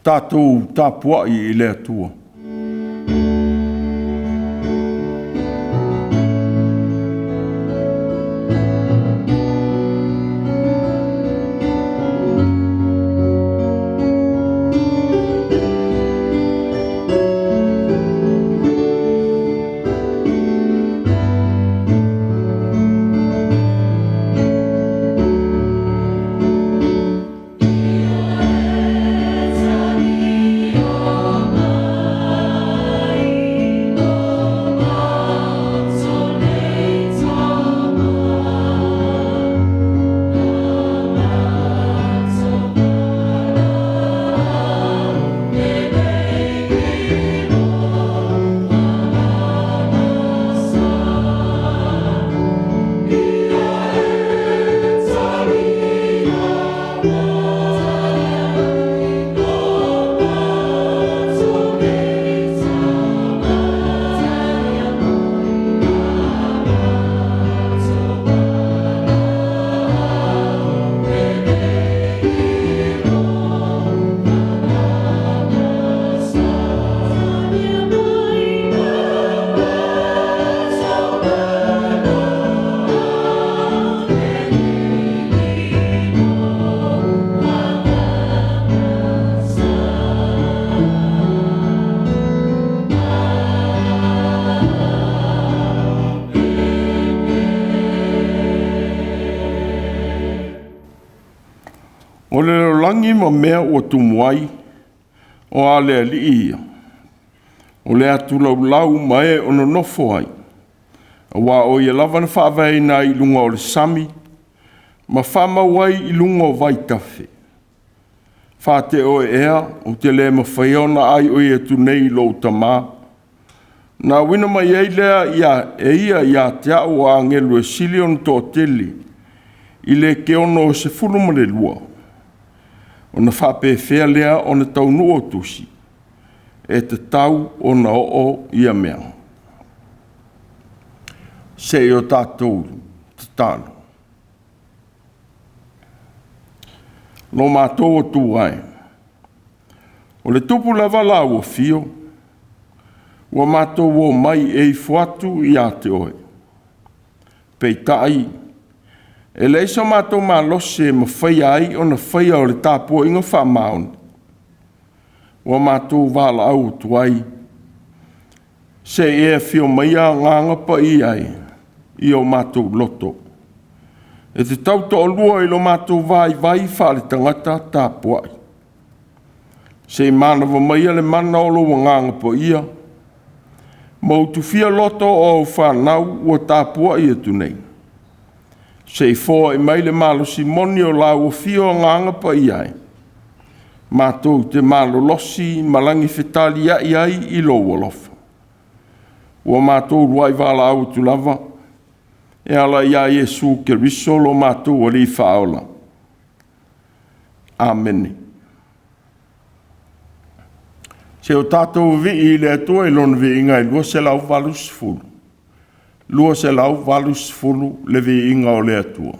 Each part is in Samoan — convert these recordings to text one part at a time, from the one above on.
Tatou tapuai i le Atua. O le lalolagi ma mea ua tumu ai, o a le alii ia? O le atulaulau ma e o nonofo ai, aua o Ia lava na faavaeina ai i luga o le sami ma faamau ai i luga o vaitafe. Fate oe ea ou te le mafaia ona aioi atu nei i lou Tama, ona auina mai ai lea e Ia ia te a'u o agelu e sili ona toatele i le 62? Ona faapefea lea ona taunuu o tusi e tatau ona oo ia mea?" Se i o tatou tatalo. Lo matou Atua e, o le Tupu lava lau afio, ua matou omai e ifo atu ia te Oe, peitai, e leai so matou malosi e mafai ai ona faia o le tapuaiga faamaoni, ua matou valaau atu ai, se i e afio maia Agaga Paia e i o matou loto, e te tautoalua i lo matou vaivai faaletagata tapuai. Se i manava maia le mana o lou Agaga Paia ma utufia loto o au fanau ua tapuai atu nei, se i foai mai le malosi moni o lau afio Agaga Paia e, matou te malolosi ma lagi fetaliai ai i lou alofa. Ua matou uluai valaau atu lava e ala ia Iesu Keriso lo matou Alii Faaola. Amene. Se o tatou vivii i le Atua i Lona viiga e 280, 280 le viiga o le Atua.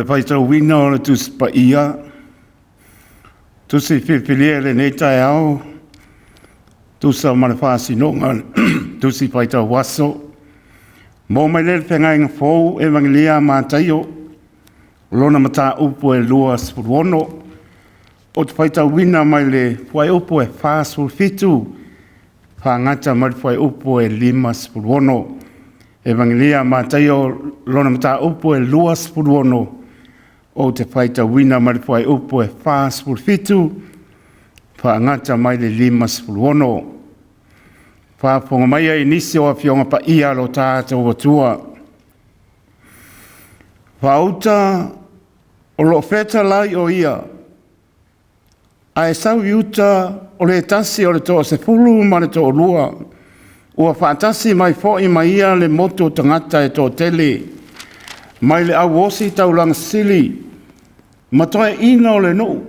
O le faitauina o le Tusi Paia, tusi filifilia i lenei taeao, tusa ma le faasinoga Tusi Faitau Aso, mo mai lea le Feagaiga Fou, Evagelia a Mataio, lona mataupu e 26. Ou te faitauina mai le fuaiupu e 47 faagata mai le fuaiupu e 56. Evagelia a Mataio, lona mataupu e 26, ou te faitauina mai le fuaiupu e 47 faagata mai le 56. Faafofoga mai i nisi o Afioga Paia a lo tatou Atua. Faauta o lo o fetalai o ia, ae sau i uta o le tasi o le toa 12 ma le toalua, ua faatasi mai foi ma ia le motu o tagata e toatele, mai le au ositaulaga sili ma toeaiina o le nuu,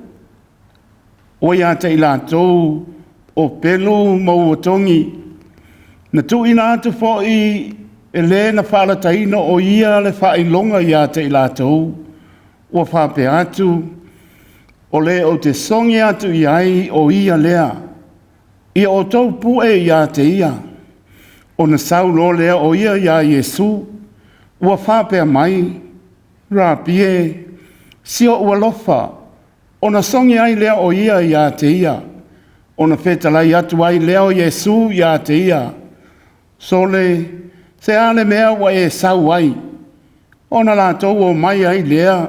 ua ia te i latou o pelu ma ua togi, na tuuina atu foi e le na faalataina o ia le faailoga ia te i latou, ua faapea atu, o le ou te sogi atu i ai o ia lea, ia outou pue ia te ia. Ona sau loa lea o ia iā Iesu, ua faapea mai, Rapi e, si oʻu alofa. Ona sogi ai lea o ia ia te ia. Ona fetalai atu ai lea o Iesu ia te ia, Sole, se a le mea ua e sau ai? Ona latou omai ai lea,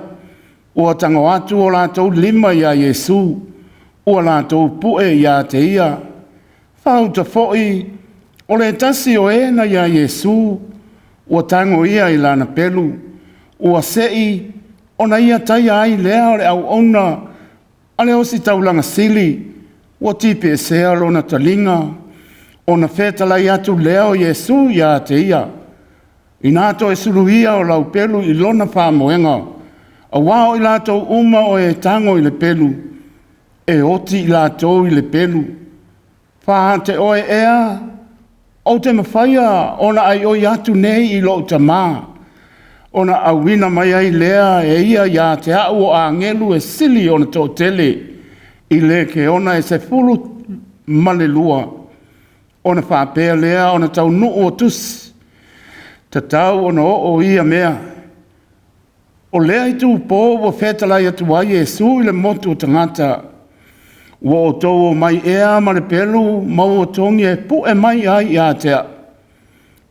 ua tago atu o latou lima iā Iesu, ua latou pue ia te ia. Faauta foi o le tasi o e na iā Iesu, ua tago ia i lana pelu, ua se'i ona ia taia ai lea o le auauna a le ositaulaga sili, ua tipiesea lona taliga. Ona fetalai atu lea o Iesu ia te ia, inā toe suluia o lau pelu i lona faamoega, auā o i latou uma o e tago i le pelu, e oti i latou i le pelu. Faa-te oe ea, ou te mafaia ona aioi atu nei i lou Tamā, ona auina mai ai lea e ia ia te au o agelu e sili ona toatele i le keona e 12. Ona faapea lea ona taunuu o tusi, tatau ona oo ia mea. O lea itupo ua fetalai atu ai Iesu i le motu o tagata, ua outou omai ea ma le pelu ma ua togi e pue mai ai ia te au,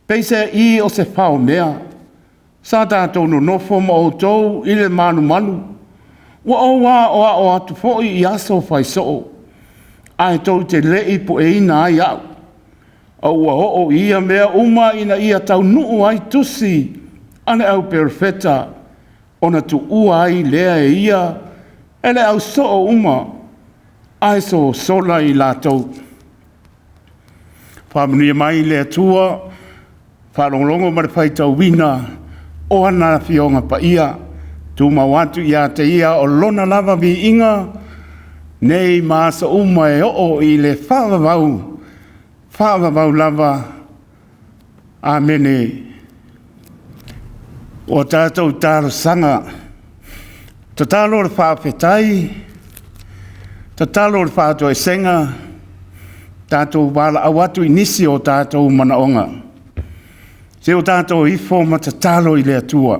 peiseai o se faomea. Sa tatou nonofo ma outou i le malumalu, ua ou aoao atu foi i aso faisoo, ae tou te le i pueina ai au. A ua oo ia mea uma ina ia taunuu ai tusi a le au perofeta, ona tuua ai lea e ia e le au soo uma, ae sosola i latou. Faamanuia mai le Atua, faalogologo ma le faitauina o ana Afioga Paia, tumau atu ia te ia o lona lava viiga, nei ma aso uma e oo i le faavavau, faavavau lava. Amene. Ua tatou talosaga, tatalo le faafetai, tatalo le faatoesega, tatou valaau atu i nisi o tatou manaoga. Se o tatou ifo ma tatalo i le Atua.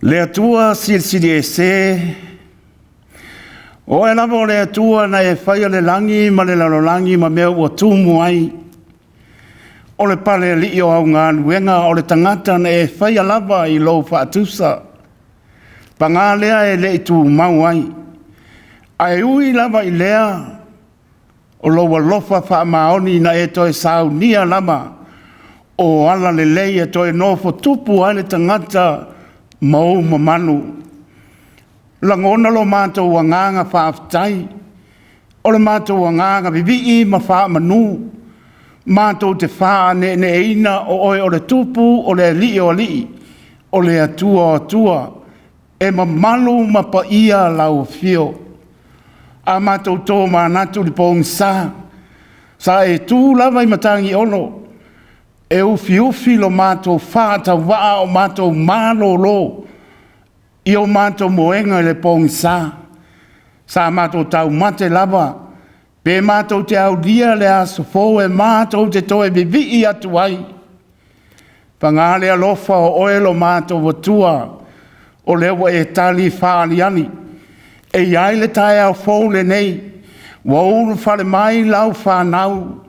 Le Atua Silisili Ese, o oe lava o le Atua na e faia le lagi ma le lalolagi ma mea ua tumu ai. O le palealii o au galuega, o le tagata na e faia lava i lou faatusa. Paga lea e le i tumau ai. Ae ui lava i lea, o lou alofa faamaoni na e toe saunia lava, o ala lelei e toe nofo tupu ai le tagata ma ou mamalu. Lagona lo matou agaga faafetai, o le matou agaga vivii ma faamanu, matou te faaneeneeina o oe o le Tupu, o le Alii o alii, o le Atua o atua, e mamalu ma paia lau afio. A matou tomanatu i le pogisa, sa e tu lava i Matagiolo, e ufiufi lo matou faatauvaa o matou malolo. I o matou moega i le pogisa, sa matou taumate lava pe matou te aulia le aso fou e matou te toe vivii atu ai. Paga le alofa o oe lo matou Atua, o lea ua e tali faaaliali, e i ai le taeao fou lenei ua ulufale mai lau fanau,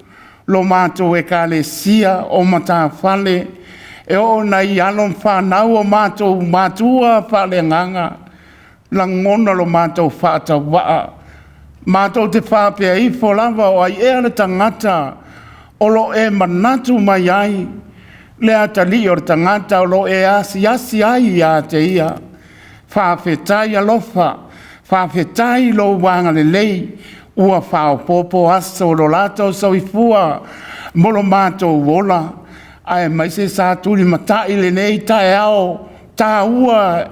lo matou Ekalesia o matafale e oo ina i alo ma fanau o matou matua faaleagaga, lagona lo matou faatauvaa. Matou te faapea ifo lava, o ai ea le tagata o lo o e manatu mai ai, le atalii o le tagata o lo o e asiasi ai ia te ia? Faafetai alofa, faafetai i lou agalelei ua faaopoopo aso o lo latou soifua mo lo matou ola, aemaise sa tulimatai i lenei taeao taua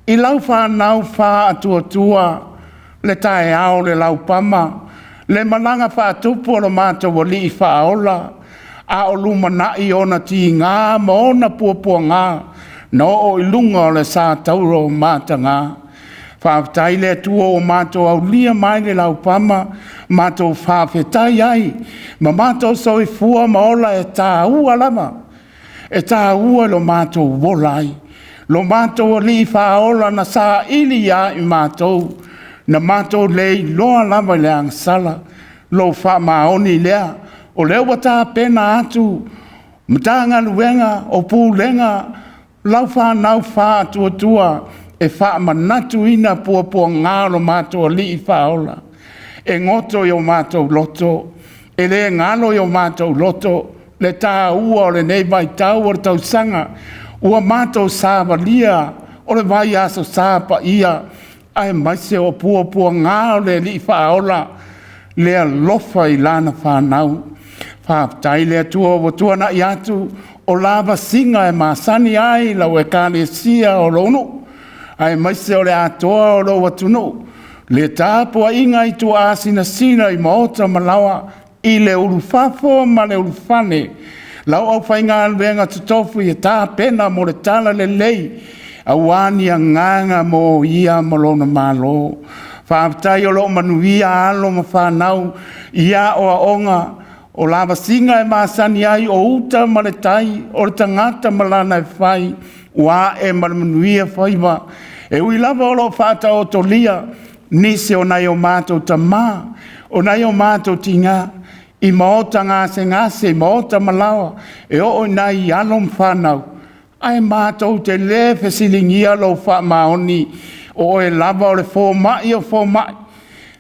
i lau fanau faatuatua le taeao o le laupama, le malaga faatupu a lo matou Alii Faaola, a o lumanai ona tiga ma ona puapuaga na oo i luga o le satauro mataga. Faafetai le Atua ua matou aulia mai le laupama, matou faafetai ai ma matou soifua ma ola, e taua lava, e taua lo matou ola ai. Lo matou Alii Faaola na saili ia i matou, na matou le iloa lava i le agasala lou faamaoni lea, o lea ua tapena atu Matagaluega o Pulega lau fanau faatuatua e faamanatuina puapuaga o lo matou Alii Faaola. E goto i o matou loto, e le galo i o matou loto le taua o lenei vaitau o le tausaga ua matou savalia o le vaiaso Sa paia, aemaise o puapuaga o le Alii Faaola, le alofa i lana fanau. Faafetai le Atua ua tuanai atu o lavasiga e masani ai lau Ekalesia o lou nuu, aemaise o le atoa o lou atunuu, le tapuaiga i tuaasinasina i maota ma laoa, i le ulufafo ma le ulufale, lau aufaigaluega totofi e tapena mo le talalelei aua ni agaga mo ia ma lona Malo. Faafetai o lo o manuia alo ma fanau i aoaoga o lavasiga e masani ai, o uta ma le tai, o le tagata ma lana e fai, ua ae ma le manuia faiva. E ui lava o lo o faataotolia nisi o nai o matou tama, o nai o matou tina i maota gasegase i maota ma laoa e oo i nai alo ma fanau, ae matou te le fesiligia lou faamaoni, o oe lava o le fomai o fomai,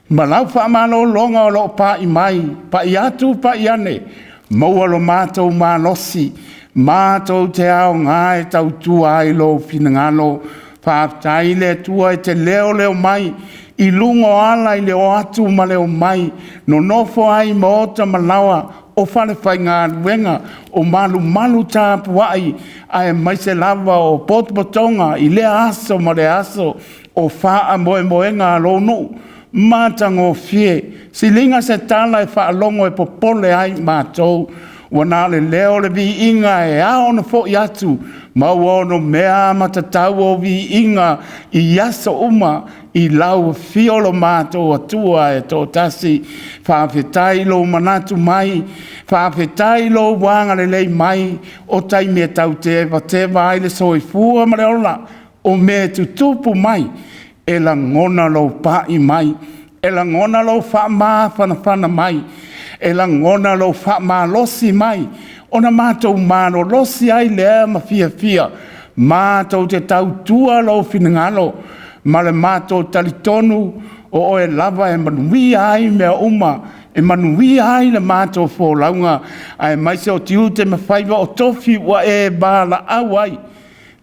ma lau faamalologa o lo o pai mai, pai atu pai ane, maua lo matou malosi matou te aoga e tautua ai lou finagalo. Faafetai le Atua e te leoleo mai i luga o ala i le o atu ma le omai, nonofo ai i maota ma laoa o falefaigaluega, o malumalu tapuai, aemaise lava o potopotoga i lea aso ma lea aso o faamoemoega a lou nuu matagofie. Siliga se tala e faalogo e popole ai matou, ua na o le leo o le viiga e ao ona foi atu ma ua onomea matatau ou viiga i aso uma i lau afio lo matou Atua e toatasi. Faafetai i lou manatu mai, faafetai i lou agalelei mai, o taimi e tau tevateva ai le soifua ma le ola, o mea e tutupu mai, e lagona lou pai mai, e lagona lou faamafanafana mai, e lagona lou faamalosi mai, ona matou malolosi ai lea ma fiafia matou te tautua lou finagalo ma le matou talitonu o oe lava e manuia ai mea uma, e manuia ai le matou folauga, aemaise o tiute ma faiva o tofi ua e valaau ai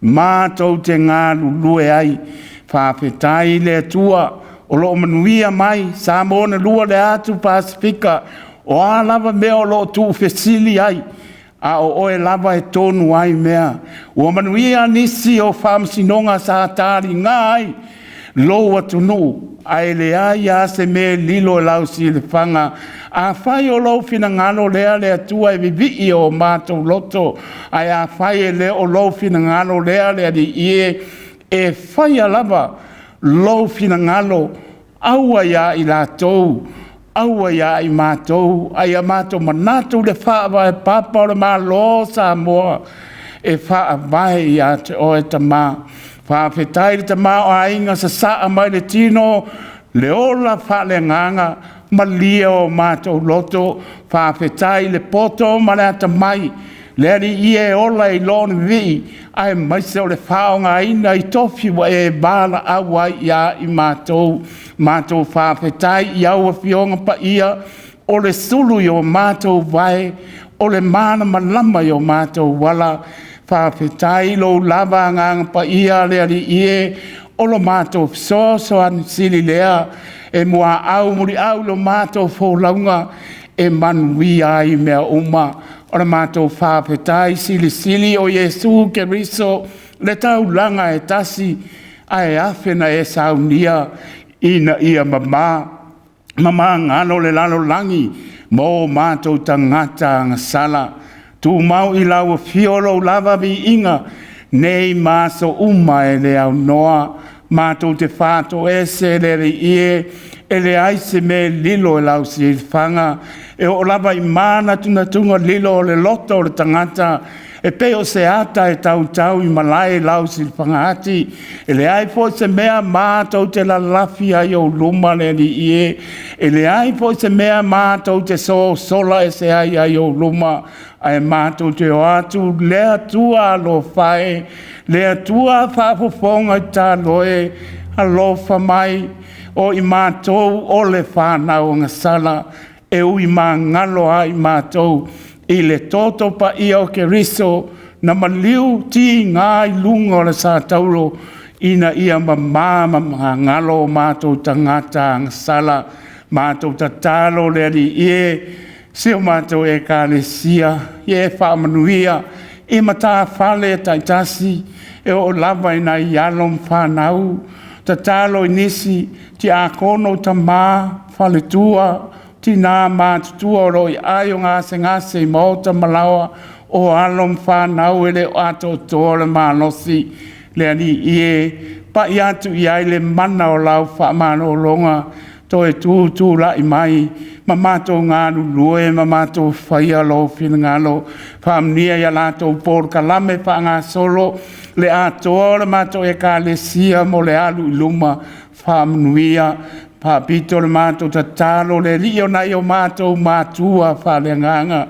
matou te galulue ai. Faafetai le Atua o lo o manuia mai Samoa na lua le atu Pasefika, o a lava mea o lo o tuufesili ai, a o oe lava e tonu ai mea. Ua manuia nisi o faamasinoga sa taliga ai lou atunuu, ae leai lava se mea e lilo i lau silafaga. Afai o lou finagalo lea le Atua e vivii o matou loto, ae afai e le o lou finagalo lea le Alii e, E faia lava lou finagalo, aua ia i latou, aua ia i matou, a ia matou manatu i le faavae papa o le Malo o Samoa e faavae ia te oe Tama. Faafetai i le tamaoaiga sasaa mai le tino, le ola faaleagaga, malie o matou loto, faafetai i le poto ma le atamai, le Alii e ola i lona vivii aemaise o le faaaogaina i tofi ua e valaau ai ia i matou. Matou faafetai i au Afioga Paia, o le sulu i o matou vae, o le malamalama i o matou ala. Faafetai i lou lava Agaga Paia le Alii e, o lo matou fesoasoani sili lea e muaau muliau i le matou folauga e manuia ai mea uma. O le matou faafetai silisili o Iesu Keriso o le taulaga e tasi, ae afe na e saunia ina ia mama ma magalo le lalolagi ma o matou tagata agasala. Tumau i lau afio lou lava viiga nei ma aso uma e le aunoa, matou te faatoese le Alii e, e leai se mea e lilo i lau silafaga, e oo lava i manatunatuga lilo o le loto o le tagata, e pei o se ata e tautau i malae i lau silafaga ati. E leai foi se mea matou te lalafi ai i ou luma le Alii e, e leai foi se mea matou te sosola ese ai ai ou luma, ae matou te o atu le Atua alofa e, le Atua faafofoga tatalo e, alofa mai o i matou o le fanau agasala, e ui magalo lava i matou i le toto paia o Keriso na maliu tiga i luga o le satauro ina ia mama ma magalo o matou tagata agasala. Matou tatalo le Alii e, si o matou Ekalesia, ia e faamanuia i matafale taitasi e oo lava i nai alo ma fanau. Tatalo i nisi tiakono, o tama, faletua, tina matutua o lo o i ai o gasegase i maota ma laoa, o alo ma fanau e le o atoatoa le malosi. Le Alii e, pai atu i ai le mana o lau faamalologa, toe tutulai mai ma matou galulue ma matou faia lou finagalo. Faamanuia i a latou polokalame faagasolo le atoa o le matou Ekalesia mo le alu i luma. Faamanuia. Faapito le matou tatalo le Alii o nai o matou matua faaleagaga,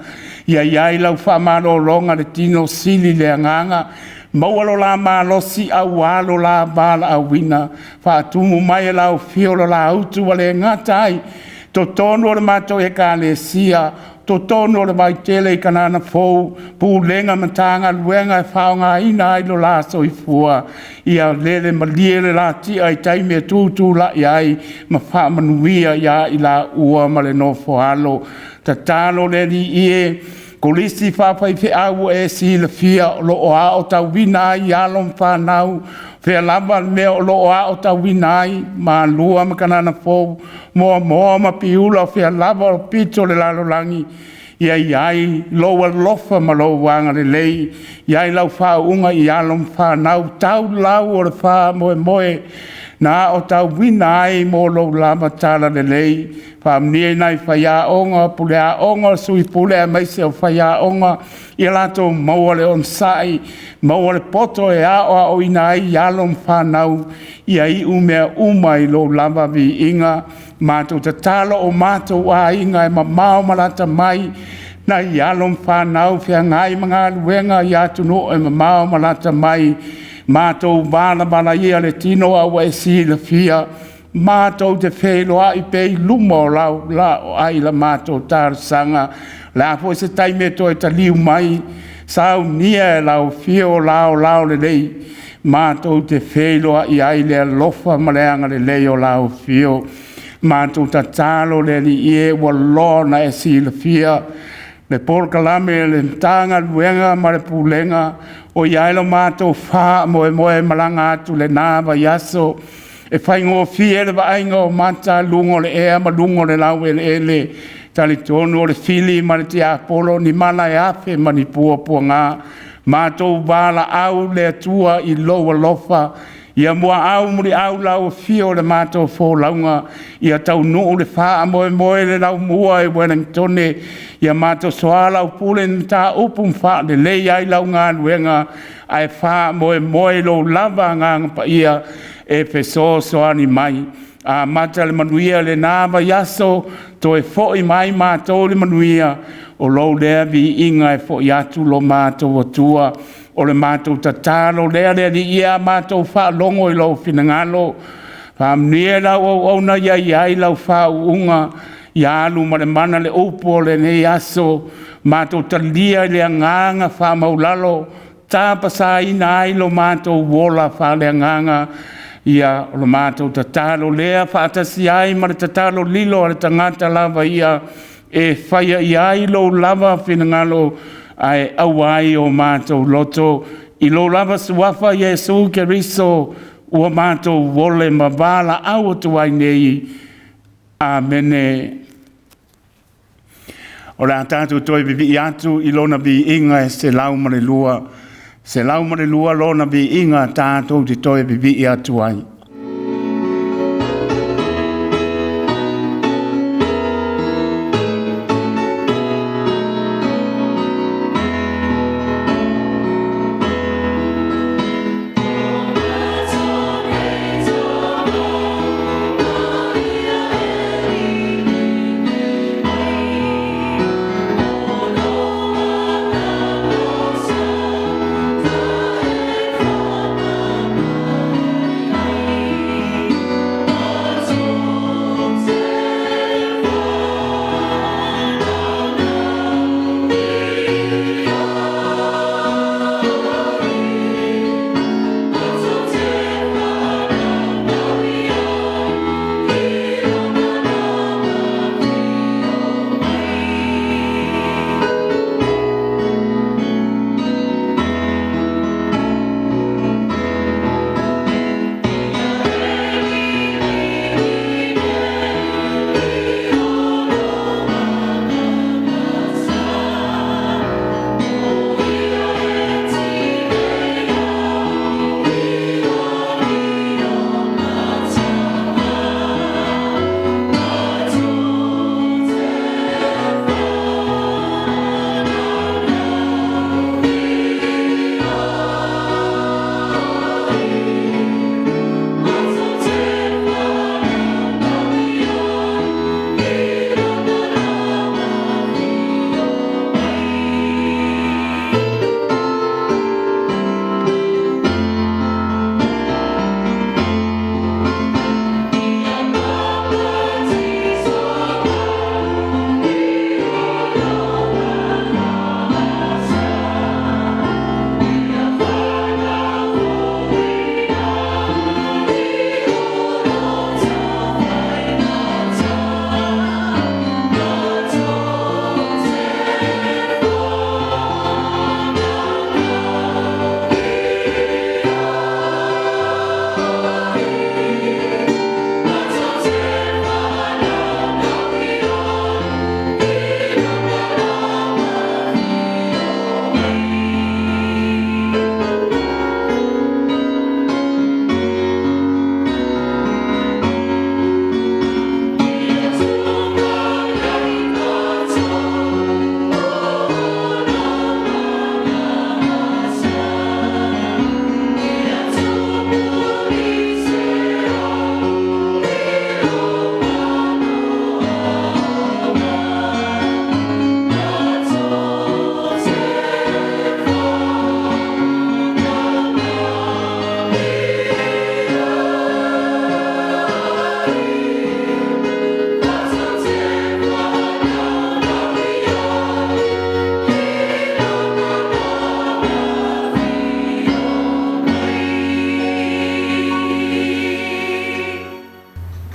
ia i ai lau faamalologa i le tino, sili le agaga, maua lo la malosi aua lo la valaauina. Faatumu mai e lau Afio lo la utu ua le gata ai i totonu o le matou Ekalesia, totonu o le Vaitele i Kanana Fou, Pulega ma Matagaluega e faaaogaina ai lo la soifua, ia lele malie le la tia i taimi e tutulai ai ma faamanuia ia i laua ma le nofo a alo. Tatalo le Alii e, kolisi faafaifeau ua e silafia o lo o aotauina ai alo ma fanau, fea lava le mea o lo o aotauina ai, Malua ma Kanana Fou, Moamoa ma Piula, o fea lava o le pito o le lalolagi, ia i ai lou alofa ma lou agalelei, ia i ai lau faauuga i alo ma fanau, tau lau o le faamoemoe na aotauina ai mo lou lava talalelei. Faamanuia i nai faiaoga, pule aoga, sui pule aemaise o faiaoga, ia latou maua le onosai, maua le poto e aoaoina ai alo ma fanau, ia iu mea uma i lou lava viiga. Matou tatalo o matou aiga e mamao ma lata mai, nai alo ma fanau feagai ma galuega i atunuu e mamao ma lata mai, matou valavalaia le tino a ua e silafia, matou te feiloai pea i luma o lau laoai i la matou talosaga. O le a foi se taimi e toe taliu mai, saunia e lau afio o laolao lelei matou te feiloai ai i le alofa ma le agalelei o lau afio. Matou tatalo le Alii e, ua loa ona e silafia le polokalame a le Matagaluega ma le Pulega o i ai lo matou faamoemoe e malaga atu i lena vaiaso. E faigofie le vaaiga o mata i luga o le ea ma luga o le laueleele. E talitonu o le fili ma le tiapolo o ni mala e afe ma ni puapuaga. Matou valaau le Atua i lou alofa. Ia muaau muliau lau afio o le matou folauga, ia taunuu le faamoemoe le laumua i Ueligitone, ia matou soalaupule ni mataupu ma faaleleia ai lau galuega, ae faamoemoe i lou lava Agaga Paia e fesoasoani mai. Amata le manuia i lena vaiaso, toe foi mai matou i le manuia, o lou lea viiga e foi atu lo matou Atua. O le matou tatalo lea le Alii ia matou faalogo i lou finagalo, faamanuia i lau auauna ia i ai lau faauuga, ia alu ma le mana le upu o lenei aso, matou talia i le agaga faamaualalo, tapasaina ai lo matou ola faaleagaga. Ia, o le matou tatalo lea faatasi ai ma le tatalo lilo a le tagata lava ia e faia i ai lou lava finagalo ae aua ai o matou loto. I lou lava Suafa Iesu Keriso ua matou ole ma valaau atu ai nei. Amene. O le a tatou toe vivii atu i Lona viiga e 102, 102 Lona viiga tatou te toe vivii atu ai.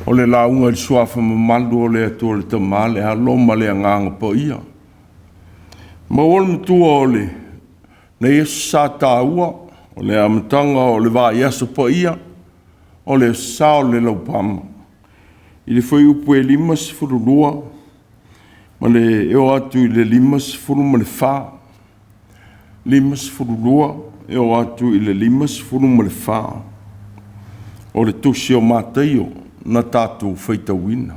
O le lauga i le Suafa mamalu o le Atua le Tama, le Alo ma le Agaga Paia. Maua le matua o lenei aso sa taua, o le amataga o le vaiaso paia, o le Aso Sa o le Laupama, i le fuaiupu e 52 ma le e oo atu i le 54. 52 e oo atu i le 54. o le tusi o Mataio na tatou faitauina.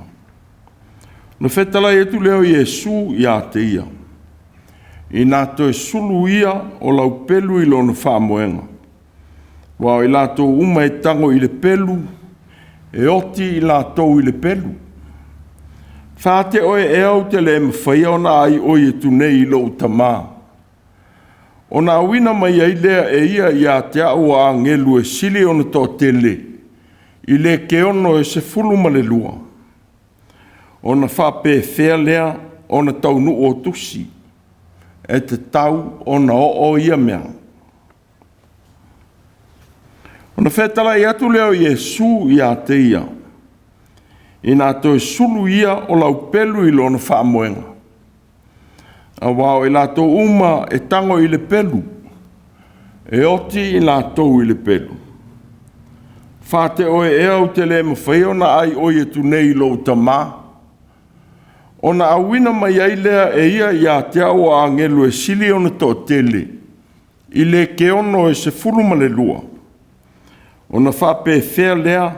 Na fetalai atu lea o Iesu ia te ia, ina toe sulu ia o lau pelu i lona faamoega, aua o i latou uma e tago i le pelu, e oti i latou i le pelu. Fate oe ea ou te le mafaia ona aioi atu nei i lou Tamā, ona auina mai ai lea e ia ia te au o agelu e sili ona toatele i le keono e 12, ona faapefea lea ona taunuu o tusi e tatau ona oo ia mea. Ona fetalai atu lea o Iesu ia te ia, ina toe sulu ia o lau pelu i lona faamoega, aua o i latou uma e tago i le pelu, e oti i latou i le pelu. Fate oe ea ou te le mafaia ona aioi atu nei i lou Tamā, ona auina mai ai lea e ia ia te au o agelu e sili ona toatele i le keono e 12, ona faapefea lea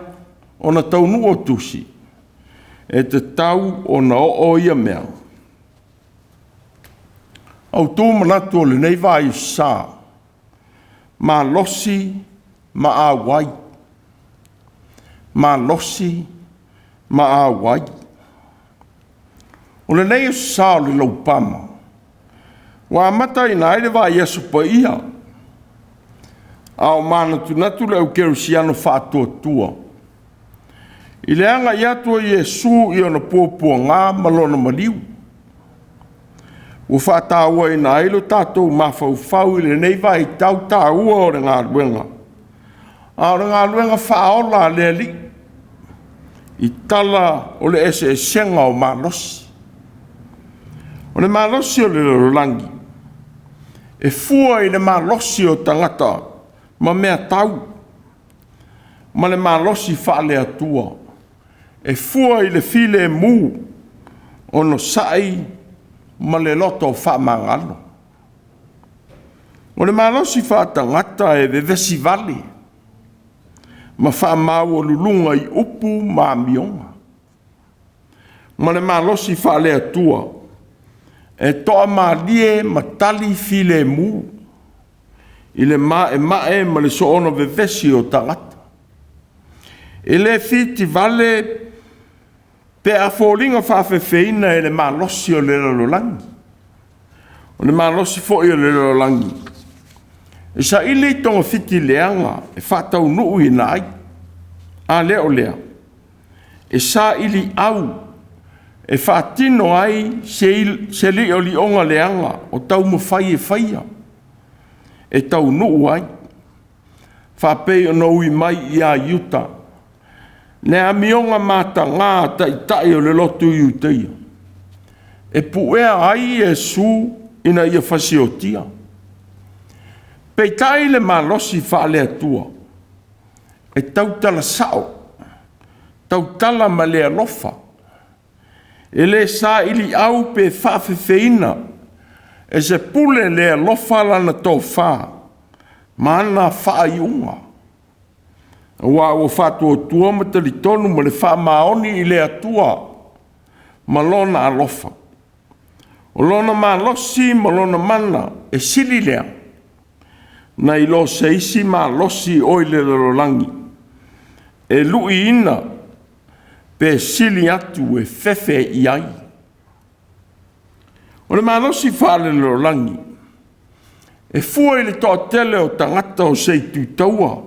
ona taunuu o tusi e tatau ona oo ia mea. Autu manatu o lenei vaiafisa, malosi ma auai. Malosi ma auai. O lenei aso sa o le Laupama, ua amataina ai le vaiaso paia, a o manatunatu le au kerisiano faatuatua i le agai atu o Iesu i ona puapuaga ma lona maliu, ua faatauaina ai lo tatou mafaufau i lenei vaitau taua o le galuega, a o le galuega faaola a le Alii i tala o le eseesega o malosi. O le malosi o le lalolagi e fua i le malosi o tagata ma mea tau, ma le malosi faale-Atua e fua i le filemu, onosai ma le loto faamagalo. O le malosi faatagata e vevesi vale ma faamaualuluga i upu ma amioga, ma le malosi faale-Atua e toamalie ma tali filemu i le maemae ma le soona vevesi o tagata. E le fitivale pe a foliga faafefeina e le malosi o le lalolagi. O le malosi foi o le lalolagi e saili togafiti leaga e faataunuuina ai. A lea o lea, e saili au e faatino ai se liolioga leaga o taumafai e faia, e taunuu ai, faapei ona ui mai ia Iuta le amioga mataga a taitai o le lotu Iutaia, e puea ai Iesu ina ia fasiotia. Peitai le malosi faale-Atua e tautala sao, tautala ma le alofa, e le sailiau pe faafefeina e se pule le alofa lana tofa ma ana faaiuga, aua ua faatuatua ma talitonu ma le faamaoni i le Atua ma lona alofa. O lona malosi ma lona mana e sili lea nai lo se isi malosi o i le lalolagi e luiina pe sili atu e fefe i ai. O le malosi faalelalolagi e fua i le toatele o tagata o se itu taua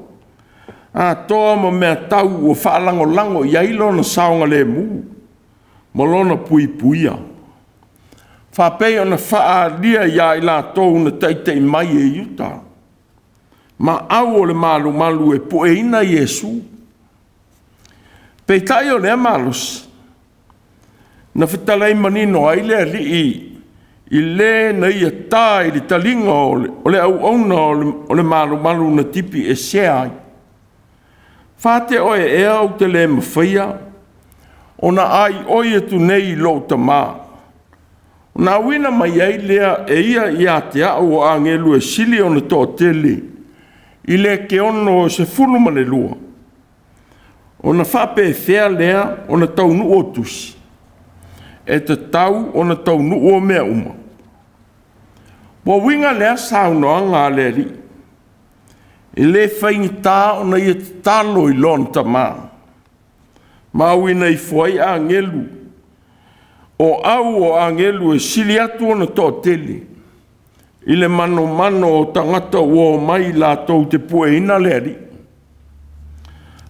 atoa ma mea tau ua faalagolago i ai lona saogalemu ma lona puipuia, faapei ona faaalia ia i latou na taitai mai e Iuta ma au o le malumalu e pueina Iesu. Peitai o lea malosi na fetalai manino ai le Alii i le na ia ta i le taliga o le auauna o le malumalu na tipi esea ai. Fate oe ea ou te le mafaia ona aioi atu nei i lou Tamā, ona auina mai ai lea e ia ia te au o agelu e sili ona toatele i le keono e 12, Ona faapefea lea ona taunuu o tusi? E tatau ona taunuu o mea uma. Ua uiga lea saunoaga a le Alii, e le faigata ona ia tatalo i lona Tama, ma auina ifo ai agelu, o au o agelu e sili atu ona toatele i le manomano o tagata ua omai latou te pueina le Alii.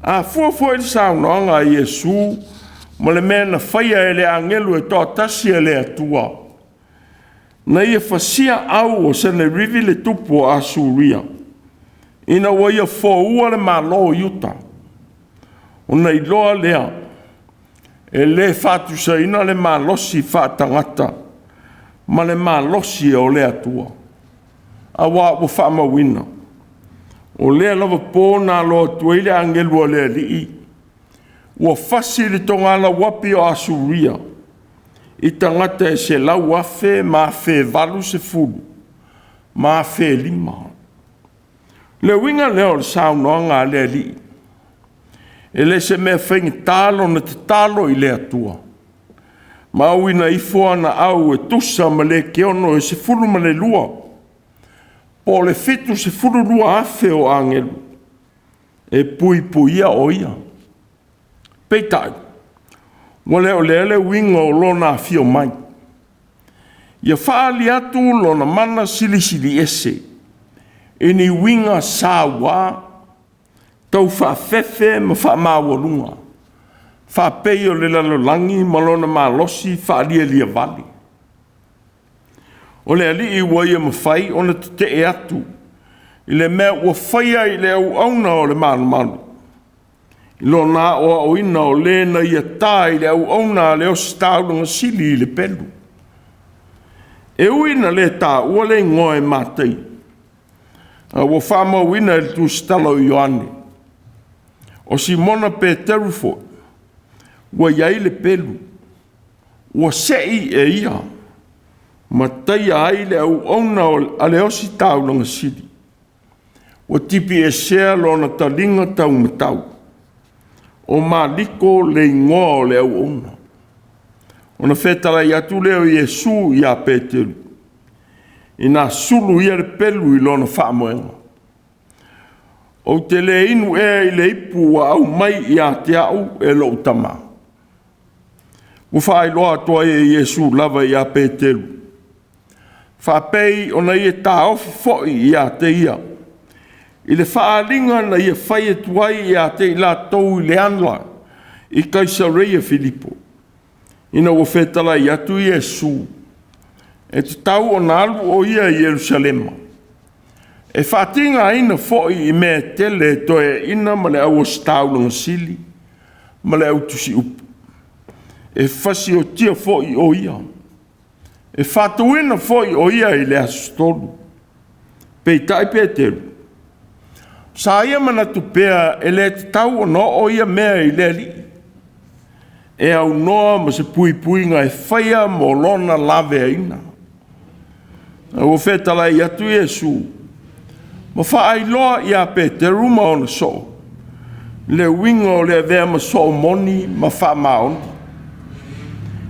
A fua foi le saunoaga a Iesu ma le mea na faia e le agelu e toatasi a le Atua, na ia fasia au o Senerivi le tupu o Asuria, ina ua ia foua le Malo o Iuta, ona iloa lea e le faatusaina le malosi faatagata ma le malosi o le Atua, aua ua faamauina, o lea lava po na alo atu ai le agelu a le Alii, ua fasi le togalauapi o Asuria i tagata e 100,000 ma 1,080 ma 1,005. Le uiga lea o le saunoaga a le Alii, e le se mea faigata lona tatalo i le Atua, ma auina ifo ana au e tusa ma lekeono e 12, po o le 72,000 o agelu e puipuia o ia. Peitai, ua le o lea le uiga o lona afio mai, ia faaali atu lona mana silisili ese i ni uiga sauā, taufaafefe ma faamaualuga, faapei o le lalolagi ma lona malosi faalialiavale. O le Alii ua ia mafai ona tetee atu i le mea ua faia i le auauna o le malumalu, i lona aoaoina o le na ia ta i le auauna a le Ositaulaga sili i le pelu. E ui ina le taua le igoa e Matei, a ua faamauina e le tusitala o Ioane, o Simona Peteru foi, ua i ai le pelu, ua sei e ia, ma taia ai le auauna a le Ositaulaga sili, ua tipiesea lona taliga taumatau. O Maliko le igoa o le auauna. Ona fetalai atu lea o Iesu ia Peteru, ina sulu ia le pelu i lona faamoega. Ou te le inu ea i le ipu ua aumai ia te au e lou Tama? Ua faailoa atu ai e Iesu lava ia Peteru, faapei ona ia taofi foi ia te ia, i le faaaliga na ia fai atu ai ia te i latou i le ala i Kaisareia Filipo, ina ua fetalai atu Iesu, e tatau ona alu o ia i Yerusalema, e faatigaina foi i mea e tele e toeaiina ma le au ositaulaga sili ma le au tusiupu, e fasiotia foi o ia, e faatuina foi o ia i le aso 3. Peitai Peteru, sa ia manatu pea e le tatau ona oo ia mea i le Alii, e aunoa ma se puipuiga e faia mo lona laveaiina. Ua fetalai atu Iesu ma faailoa ia Peteru ma ona soo le uiga o le avea ma soo moni ma faamaoni,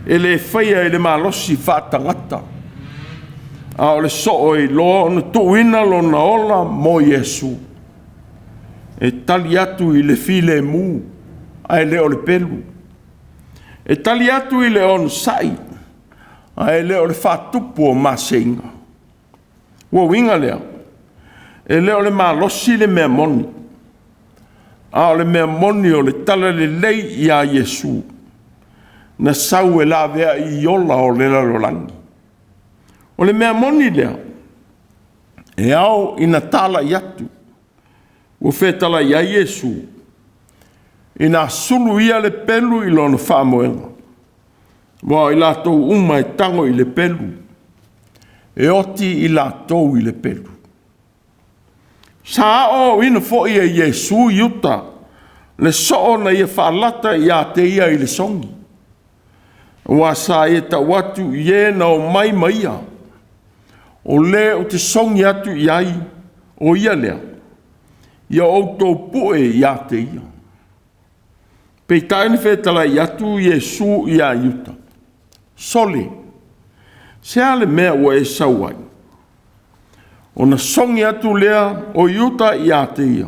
e le faia i le malosi faatagata, a o le soo e iloa ona tuuina lona ola mo Iesu, e tali atu i le filemu ae le o le pelu, e tali atu i le onosai ae le o le faatupu o maseiga. Ua uiga lea, e le o le malosi le mea moni, a o le mea moni o le talalelei ia Iesu, na sau e laveai i ola o le lalolagi. O le mea moni lea, e ao ina talai atu, ua fetalai ai Iesu, ina sulu ia le pelu i lona faamoega, aua o i latou uma e tago i le pelu, e oti i latou i le pelu. Sa aoaoina foi e Iesu Iuta le soo na ia faalata ia te ia i le sogi, aua sa ia tau atu i e na omai ma ia, o le ou te sogi atu i ai, o ia lea, ia outou pue ia te ia. Peitai na fetalai atu Iesu ia Iuta, “Sole, se a le mea ua e sau ai?” Ona sogi atu lea o Iuta ia te ia.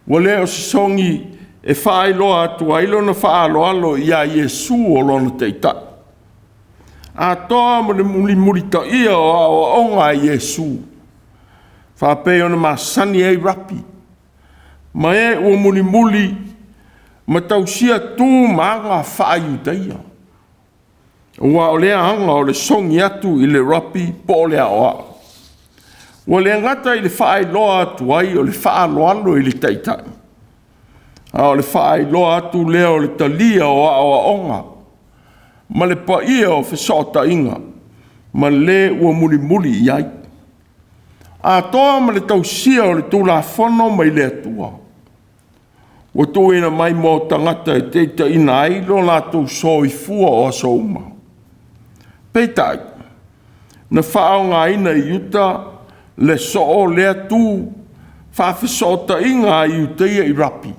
Ua le o se sogi e faailoa atu ai lona faaaloalo ia Iesu o lona Taitai, atoa ma le mulimulitaia o aoaoga a Iesu, faapei ona masani ai rapi, ma e ua mulimuli ma tausia tu ma aga faa-Iuta. Aua o lea aga o le sogi atu i le rapi po o le aoao, ua le gata i le faailoa atu ai o le faaaloalo i le taitai, a o le faailoa atu lea o le talia o aoaoga ma le paia o fesootaiga ma le ua mulimuli i ai, atoa ma le tausia o le Tulafono mai le Atua, ua tuuina mai mo tagata e taitaiina ai lo latou soifua o aso uma. Peitai, na faaaogaina e Iuta le soo lea tu faafesootaiga a Iutaia i rapi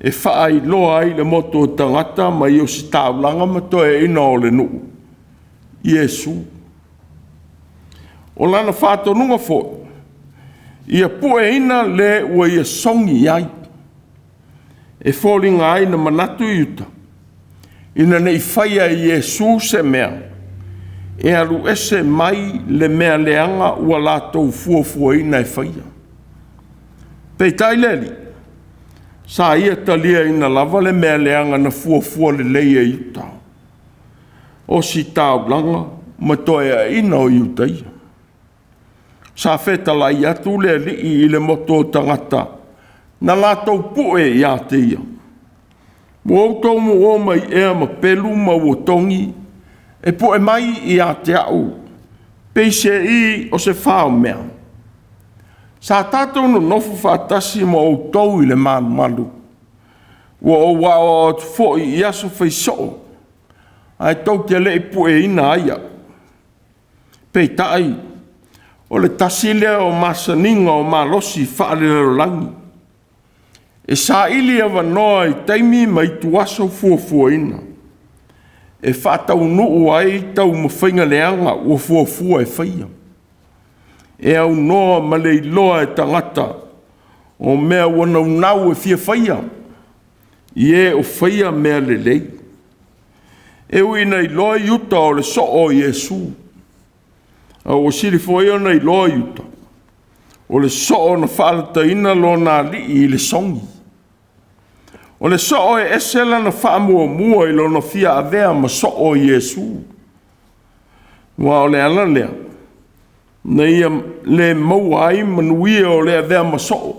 e faailoa ai le motu o tagata mai ositaulaga ma toeaiina o le nuu, Iesu. O lana faatonuga foi, ia pueina le ua ia sogi i ai. E foliga ai na manatu Iuta, ina ne i faia e Iesu se mea e alu ese mai le mea leaga ua latou fuafuaina e faia. Peitai le Alii, sa ia taliaina lava le mea leaga na fuafua lelei e Iuta, ositaulaga ma toeaiina o Iutaia. Sa fetalai atu le Alii i le motu o tagata na latou pue ia te ia, “Ua outou muo mai ea ma pelu ma uotogi e pue mai ia te au, peiseai o se faomea? Sa tatou nonofo faatasi ma outou i le malumalu, ua ou aoao atu foi i aso faisoo, ae tou te le i pueina ai au. Peitai, o le tasi lea o masaniga o malosi faalelalolagi, e saili avanoa i taimi ma ituaso fuafuaina e faataunuu ai taumafaiga leaga ua fuafua e faia, e aunoa ma le iloa e tagata o mea ua naunau e fia faia i e o faia mea lelei. E ui ina iloa Iuta o le soo o Iesu, a ua sili foi ona iloa Iuta o le soo na faalataina lona alii i le sogi. O le soo e ese lana faamuamua i lona fia avea ma soo o Iesu. Aua o le ala lea na ia le maua ai manuia o le avea ma soo,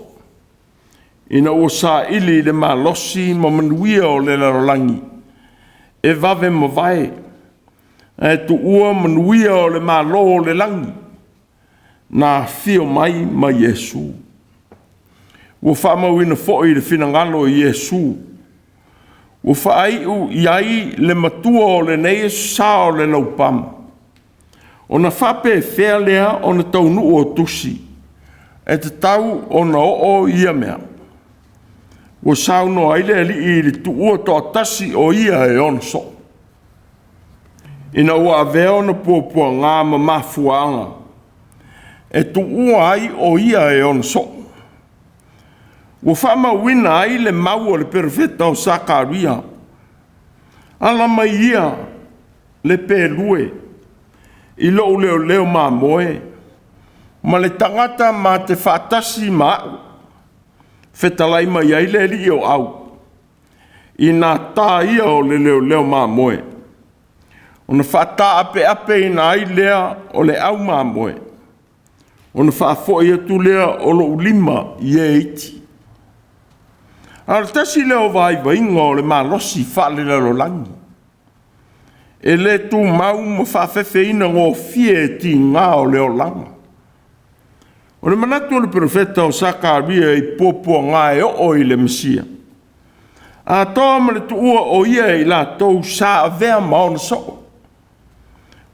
ina ua saili i le malosi ma manuia o le lalolagi e vave mavae, ae tuua manuia o le Malo o le lagi na afio mai ma Iesu. Ua faamauina foi le finagalo o Iesu, ua faaiu i ai le matua o lenei Aso Sa o le Laupama, ona faapefea lea ona taunuu o tusi e tatau ona oo ia mea. Ua saunoa ai le Alii i le tuua toatasi o ia e ona soo, ina ua avea ona puapuaga ma mafuaaga e tuua ai o ia e ona soo. Ua faamauina ai le mau a le perofeta o Sakaria, ala mai ia le pelue i lou leoleo mamoe ma le tagata ma te faatasi ma a'u, fetalai mai ai le alii o au, i nā ta ia o le leoleo mamoe, ona faataapeapeina ai lea o le au mamoe, ona faafoi atu lea o lou lima i e iti. A o le tasi lea o vaivaiga o le malosi faalelalolagi, e le tumau ma faafefeina gofie e tiga o le olaga. O le manatu o le perofeta o Sakaria i puapuaga e oo i le Mesia, atoa ma le tuua o ia e i latou sa avea ma ona soo,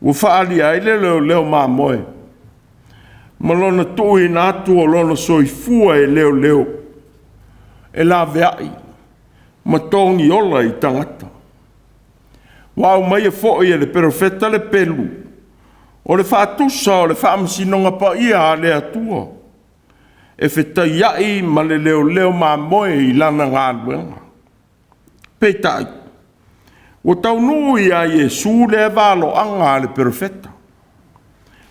ua faaalia ai le leoleo mamoe ma lona tuuina atu o lona soifua e leoleo e laveai. ma togiola i tagata. Ua aumaia foi e le perofeta le pelu o le faatusa o le faamasinoga paia a le Atua, e fetaiai ma le leoleo mamoe i lana galuega. Peitai, ua taunuu ia Iesu lea valoaga a le perofeta.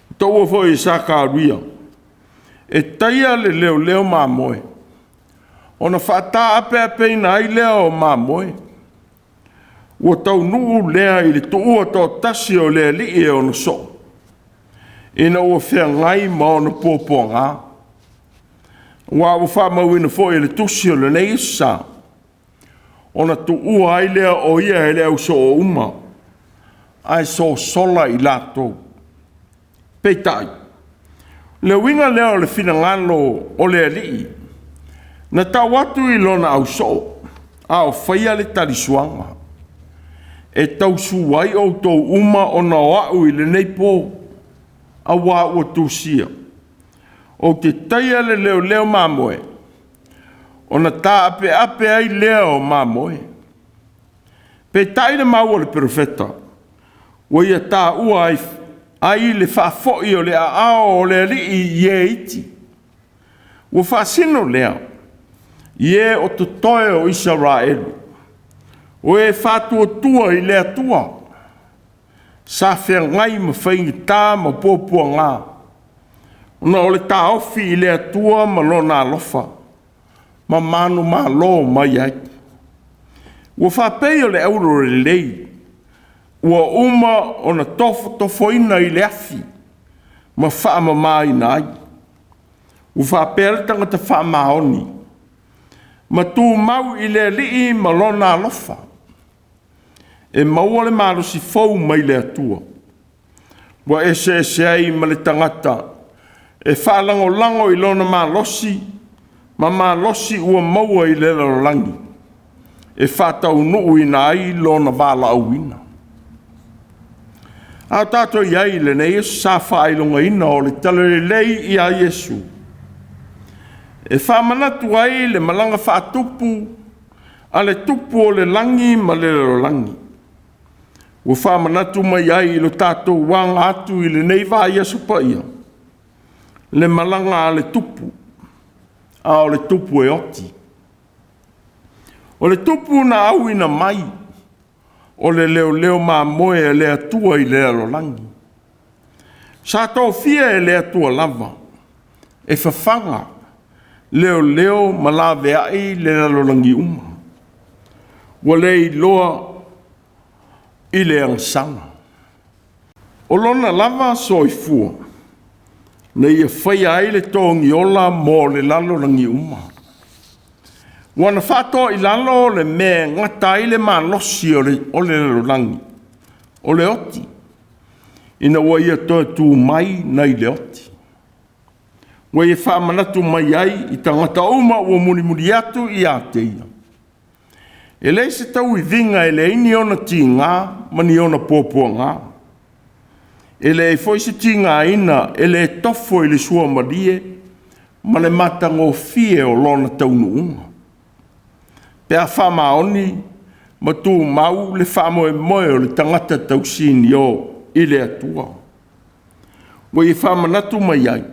Ua taua foi e Sakaria e taia le leoleo mamoe, ona faataapeapeina ai lea o mamoe. Ua taunuu lea i le tuua toatasi o le Alii e ona soo, ina ua feagai ma ona puapuaga. Aua ua faamauina foi e le tusi o lenei Aso Sa, ona tuua ai lea o ia e le au soo uma, ae sosola i latou. Peitai, o le uiga lea o le finagalo o le Alii, na tau atu i lona ausoo, a o faia le talisuaga, e tausu ai outou uma ona o au i lenei po, auā ua tusia, ou te taia le leoleo mamoe, ona taapeape ai lea o mamoe. Peitai le mau a le perofeta, ua ia taua ai le faafoi o le aao o le Alii i e iti. Ua faasino lea i e o totoe o Isaraelu, o e faatuatua i le Atua, sa feagai ma faigata ma puapuaga, ona o le taofi i le Atua ma Lona alofa, ma manumalo mai ai. Ua faapei o le auro lelei ua uma ona tofotofoina i le afi ma faamamaina ai. Ua faapea le tagata faamaoni ma tumau i le Alii ma Lona alofa, e maua le malosi fou mai le Atua, ua eseese ai ma le tagata e faalagolago i lona malosi ma malosi ua maua i le lalolagi, e faataunuuina ai lona valaauina. A o tatou i ai i lenei Aso Sa faailogaina o le Talalelei ia Iesu, e faamanatu ai le malaga faatupu a le Tupu o le lagi ma le lalolagi, ua faamanatu mai ai i lo tatou aga atu i lenei vaiaso paia, le malaga a le Tupu, a o le Tupu e oti. O le Tupu na auina mai, o le leoleo mamoe a le Atua i le lalolagi. Sa tofia e le Atua lava e fafaga, leoleo ma laveai le lalolagi uma. Ua le iloa i le agasala. O lona lava soifua na ia faia ai le togiola mo le lalolagi uma. Ua na faatoa i lalo le mea e gata ai le malosi o le lalolagi, o le oti, ina ua ia toe tu mai nai le oti. Ua ia faamanatu mai ai i tagata uma ua mulimuli atu ia te ia, e leai se tauiviga e leai ni ona tiga ma ni ona puapuaga, e leai foi se tigaina e le tofo i le suamalie ma le matagofie o lona taunuuga, pe a faamaoni ma tumau le faamoemoe o le tagata tausinio i le Atua. Ua ia faamanatu mai ai,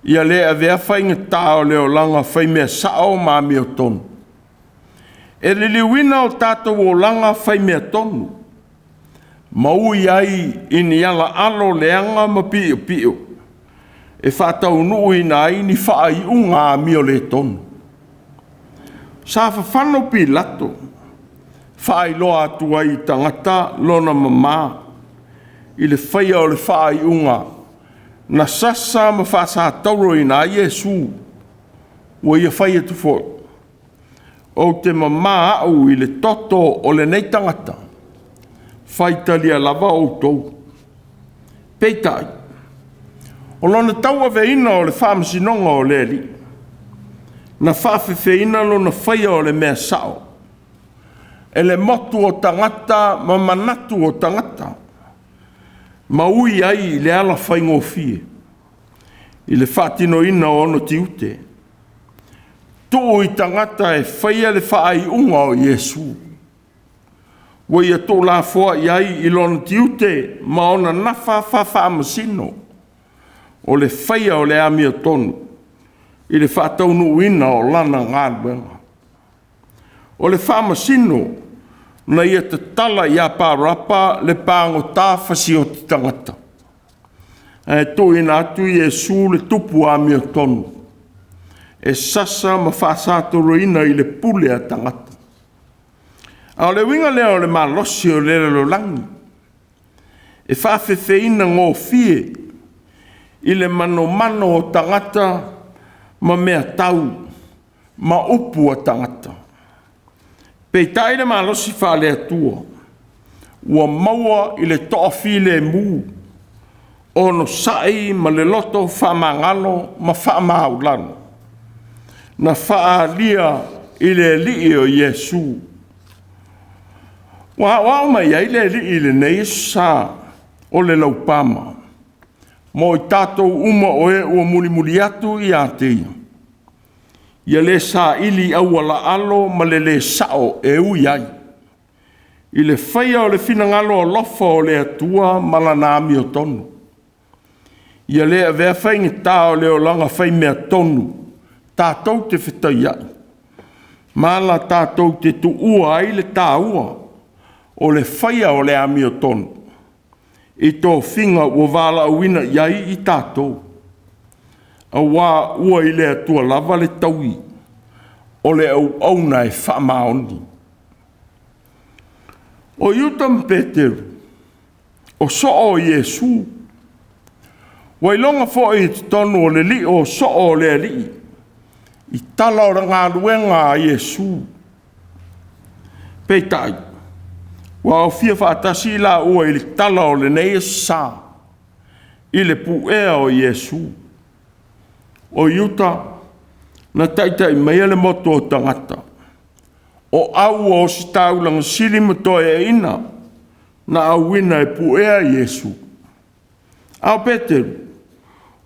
ia le avea faigata o le olaga faimea sao ma amiotonu, e liliuina o tatou olaga faimea tonu, ma ui ai i ni ala alo leaga ma piopio, e faataunuuina ai ni faaiuga amio le tonu. Sa fafano Pilato, faailoa atu ai i tagata lona mama i le faia o le faaiuga na sasa ma faasatauroina ai Iesu. Ua ia fai atu foi, ou te mama au i le toto o lenei tagata, faitalia lava outou. Peitai, o lona tauaveina o le faamasinoga o le Alii, na faafefeina lona faia o le mea sao, e le motu o tagata ma manatu o tagata, ma ui ai i le ala faigofie, i le faatinoina o ona tiute. Tuu i tagata e faia le faaiuga o Iesu, ua ia tuulafoa i ai i lona tiute ma ona nafa faafaamasino o le faia o le amiotonu i le faataunuuina o lana galuega. O le faamasino na ia tatala ia Parapa le pagota fasioti tagata, ae tuuina atu Iesu le tupu amiotonu e sasa ma faasatoloina i le pule a tagata. A o le uiga lea o le malosi o le lalolagi, e faafefeina gofie i le manomano o tagata ma meatau ma upu a tagata. Peitai le malosi faale-Atua ua maua i le toafilemu, onosai ma le loto faamagalo ma faamaualalo, na faaalia i le Alii o Iesu. Ua aoao mai ai le Alii i lenei aso sa o le laupama mo i tatou uma o e ua mulimuli atu ia te Ia, ia le saili auala alo ma le le sao e ui ai i le faia o le finagalo alofa o le Atua ma Lana amiotonu. Ia le avea faigata o le olaga faimeatonu tatou te fetaiai ma ala tatou te tuua ai le taua o le faia o le amiotonu i tofiga ua valaauina i ai i tatou, aua ua i le Atua lava le taui o le auauna e faamaoni. O Iuta ma Peteru, o soo o Iesu, ua iloga foi i totonu o le lio o soo o le Alii i tala o le galuega a Iesu. Peitai, ua aofia faatasi i laua i le tala o lenei aso sa i le puea o Iesu. O Iuta na taitai maia le motu o tagata, o au o ositaulaga sili ma toeaiina na auina e puea Iesu. A o Peteru,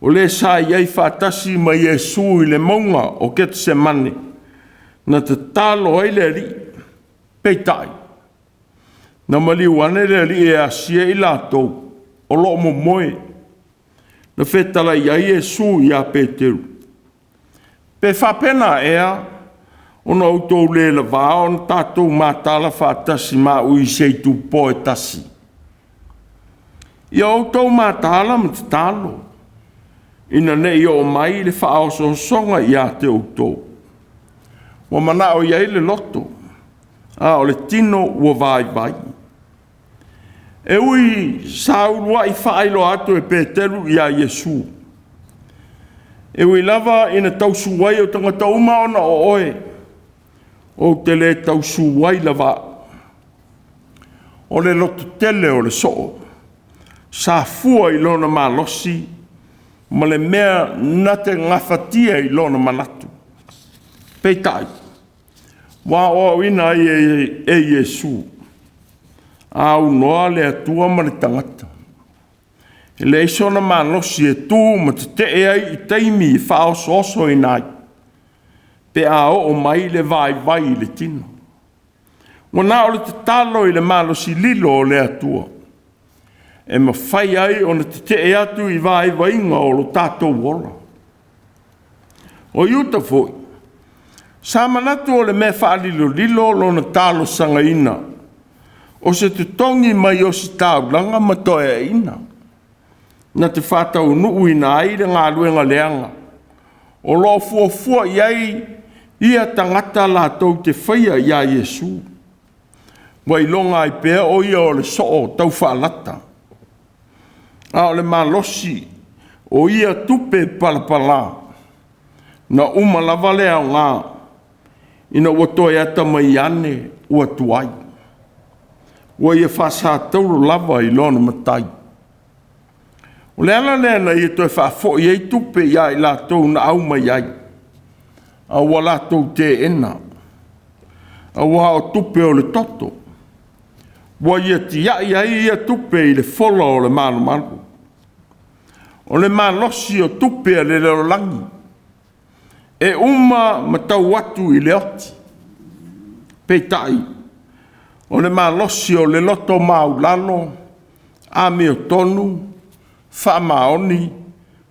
o le sa i ai faatasi ma Iesu i le mauga o Ketesemane, na tatalo ai le Alii. Peitai, na maliu ane le Alii e asia i latou o lo o momoe. Na fetalai ai Iesu ia Peteru, “Pe faapena ea ona outou le lavā ona tatou mataala faatasi ma au i se itupo e tasi? Ia outou mataala ma tatalo, ina ne i oo mai le faaosoosoga ia te outou. Ua manao i ai le loto, a o le tino ua vaivai.” E ui sa uluai faailoa atu e Peteru ia Iesu, “E ui lava ina tausu ai o tagata uma ona o oe, ou te le tausu ai lava au.” O le lototele o le soo, sa fua i lona malosi ma le mea na te gafatia i lona manatu. Peitai, ua aoaoina ai e Iesu, a aunoa le Atua ma le tagata, e leai sona malosi e tu ma tetee ai i taimi e faaosoosoina ai, pe a oo mai le vaivai i le tino. Ua na o le tatalo i le malosi lilo o le Atua e mafai ai ona tetee atu i vaivaiga o lo tatou ola. O Iuta foi, sa manatu o le mea faalilolilo lona talosagaina o se totogi mai ositaulaga ma toeaiina, na te faataunuuina ai le galuega leaga o lo o fuafua i ai ia tagata latou te faia ia Iesu. Ua iloga ai pea o ia o le soo taufaalata, a o le malosi o ia tupe palapala, na uma lava le aoga ina ua toe atamai ane ua tuai, ua ia faasataulo lava i lona matai. O le ala lea na ia toe faafoi ai tupe ia i latou na au mai ai, a ua latou teena, aua o tupe o le toto, ua ia tiai ai ia tupe i le fola o le malumalu. O le malosi o tupe a le lalolagi. E uma ma tau atu i le oti. Peitai, o le malosi o le loto maualalo, amiotonu, faamaoni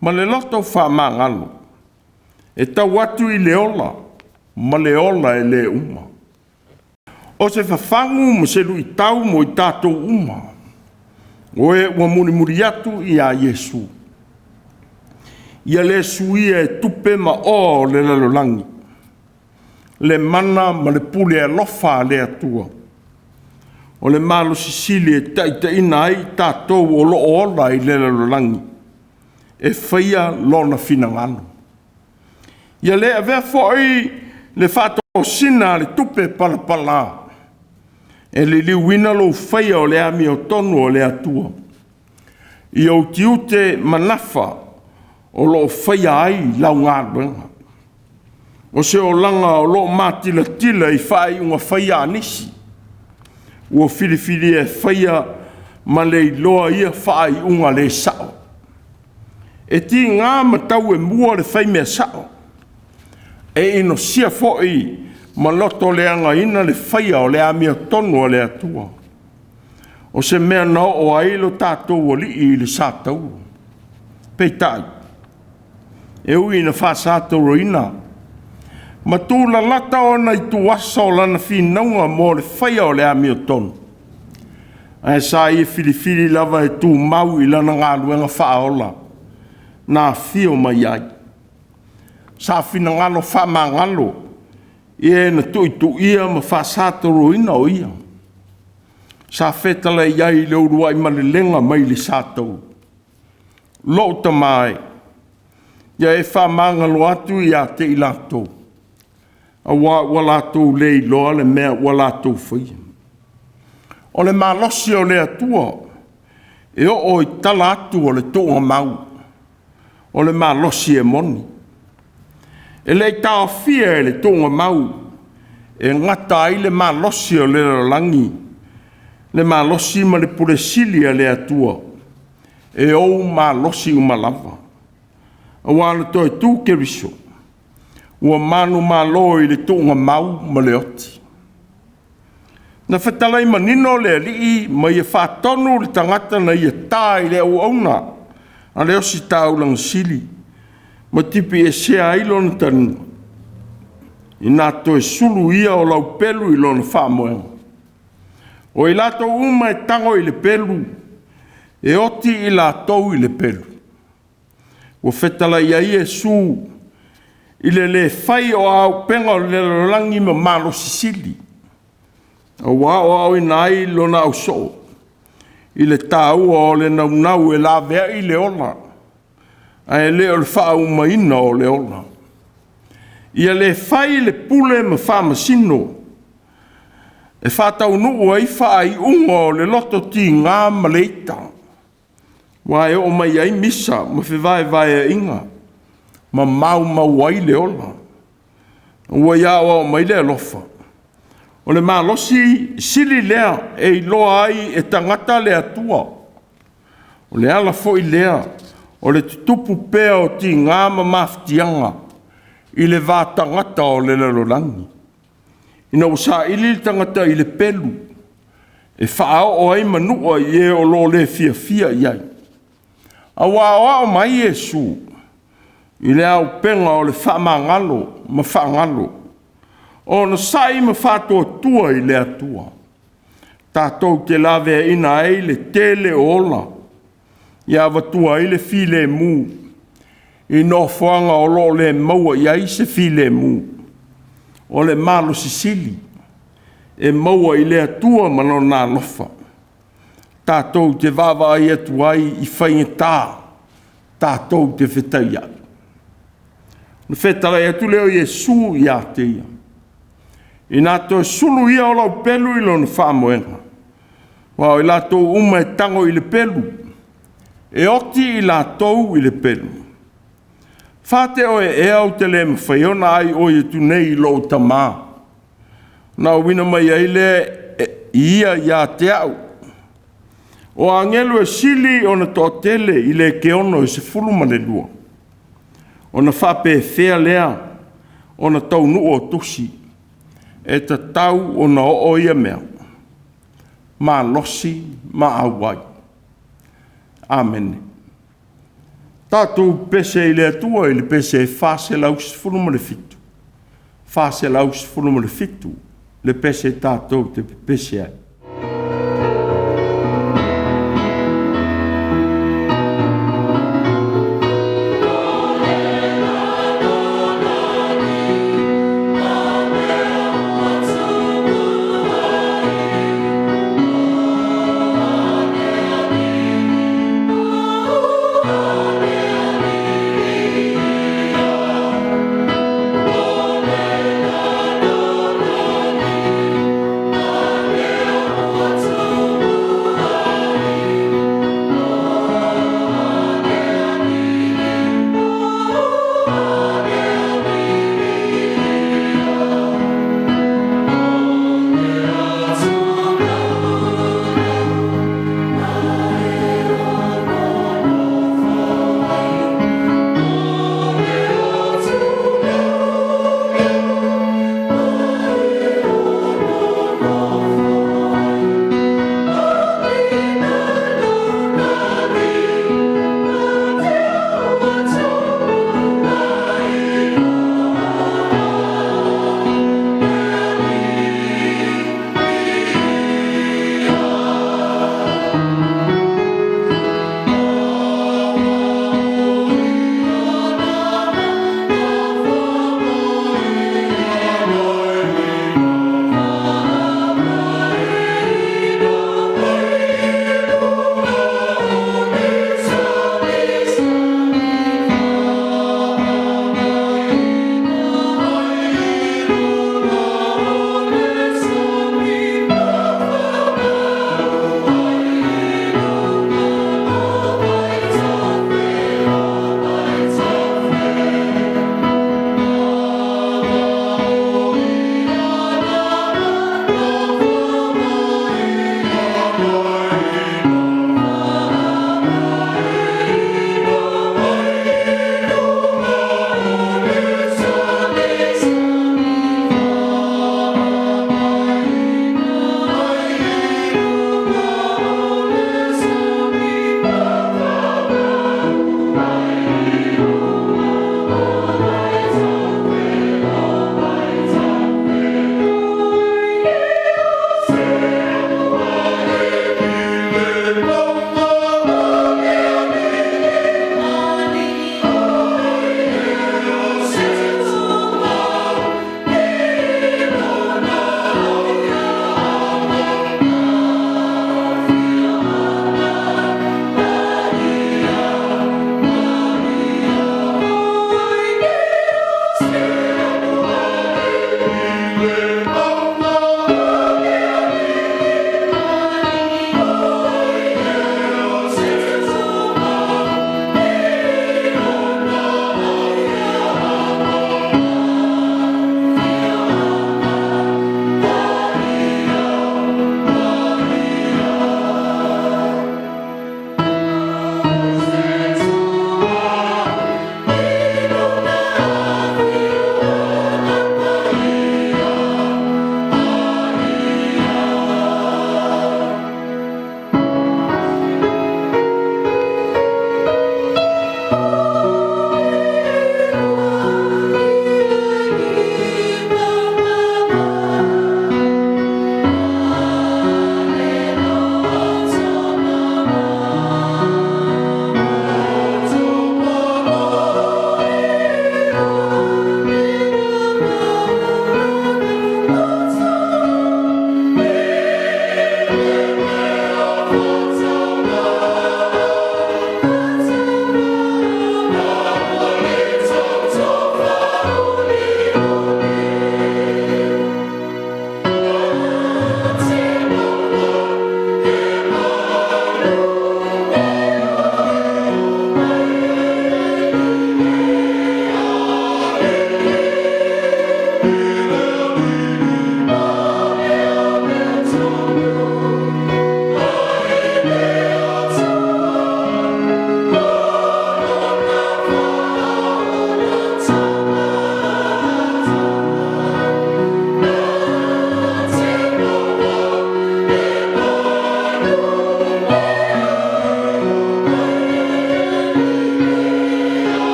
ma le loto faamagalo, e tau atu i le ola ma le ola e le uma. O se fafagu ma se luitau mo i tatou uma, o e ua mulimuli atu ia Iesu, ia le suia e tupe ma oa o le lalolagi le mana ma le pule alofa a le Atua. O le malosi sili e taitaiina ai tatou o lo o ola i le lalolagi e faia lona finagalo. Ia le avea foi le faatosina a le tupe palapala e liliuina lou faia o le amiotonu a le Atua i ou tiute ma nafa o lo o faia ai lau galuega. O se olaga o lo o matilatila i faaiuga faia a nisi ua filifilia e faia ma le iloa ia faaiuga le sao. E tiga ma tauemua le faimea sao, e inosia foi ma lotoleagaina le faia o le amiotonu a le Atua. O se mea na oo ai lo tatou Alii i le satauro. Peitai, e ui ina faasatauroina ma tulalata ona ituaso o lana finauga mo le faia o le amiotonu, ae sa ia filifili lava e tumau i lana galuega faaola na afio mai ai. Sa finagalo faamagalo i e na tuituia ma faasatauroina o ia. Sa fetalai i ai le uluai malelega mai le satauro. Lou tama e, ia e faamagalo atu ia te i latou, aua ua latou le iloa le mea ua latou faia. O le malosi o le Atua e oo i tala atu o le tuugamau, o le malosi e moni. E le i taofia e le tuugamau e gata ai le malosi o le lalolagi, le malosi ma le pule sili a le Atua, e ou malosi uma lava. Aua na toe tu Keriso, ua manumalo i le tuugamau ma le oti. Na fetalai manino le Alii ma ia faatonu le tagata na ia ta i le auauna a le Ositaulaga sili ma tipiesea ai lona taliga, ina toe sulu ia o laupelu i lona faamoega. O i latou uma e tago i le pelu, e oti i latou i le pelu. Ua fetalai ai Iesu i le le fai o auupega o le lalolagi ma malosi sili, ua aoaoina ai lona ausoo i le taua o le naunau e laveai le ola, ae le o le faaumaina o le ola. Ia le fai le pule ma faamasino e faataunuu ai faaiuga o le loto tiga ma le ita, aua e oo mai ai misa ma fevaevaeaiga ma maumau ai le ola. Ua ia aoao mai le alofa, o le malosi sili lea e iloa ai e tagata le Atua. O le ala foi lea o le tutupu pea o tiga ma mafatiaga i le va tagata o le lalolagi, ina ua saili le tagata i le pelu e faaoo ai manua i e o lo o le fiafia i ai. A ua aoao mai Iesu i le auupega o le faamagalo ma faagalo, onosai ma faatuatua i le Atua, tatou te laveaina ai le tele o ola, ia avatua ai le filemu i nofoaga o lo o le maua i ai se filemu. O le malosi sili e maua i le Atua ma Lona alofa, tatou te vaavaai atu ai i faigata tatou te fetaiai. Ona fetalai atu lea o Iesu ia te ia, ina toe sulu ia o lau pelu i lona faamoega, aua o i latou uma e tago i le pelu, e oti i latou i le pelu. Fate oe ea ou te le mafai ona ai oi atu nei i lou Tama, na auina mai ai lea ia ia te au. O agelu e sili ona toatele i le keono e 12, ona faapefea lea ona taunuu o tusi, e tatau ona oo ia mea malosi ma auai. Amene. Tatou pese i le Atua i le pese 417, 417 le pese tatou te pepese ai.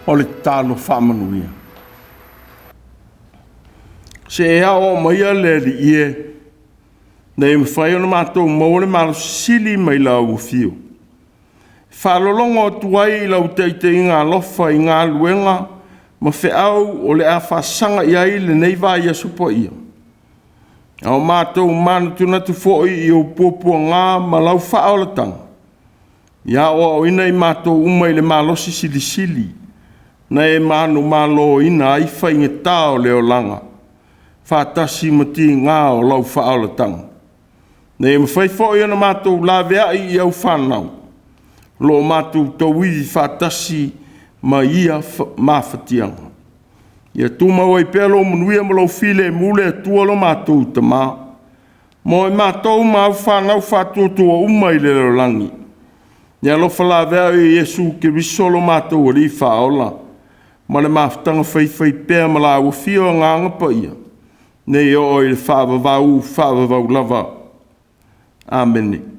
O le tatalo faamanuia. Se e aoao maia le Alii e, ina ia mafai ona matou maua le malosi sili mai lau afio. E faalologo atu ai i lau taitaiga alofa i galuega ma feau o le a faasaga i ai lenei vaiaso paia. A o matou manatunatu foi i ou puapuaga ma lau faaolataga, ia aoaoina i matou uma i le malosi silisili na e manumaloina ai faigata o le olaga, faatasi ma tiga o lau faaolataga. Ina ia mafai foi ona matou laveai i au fanau, o lo o matou tauivi faatasi ma ia mafatiaga. Ia tumau ai pea lou manuia ma lou filemu le Atua lo matou Tama, mo i matou ma au fanau faatuatua uma i le lalolagi. Ia alofa laveai o Iesu Keriso lo matou Alii Faaola, ma le mafutaga faifaipea ma la oulua Afio Agaga Paia, nei oo i le faavavau faavavau lava. Amene.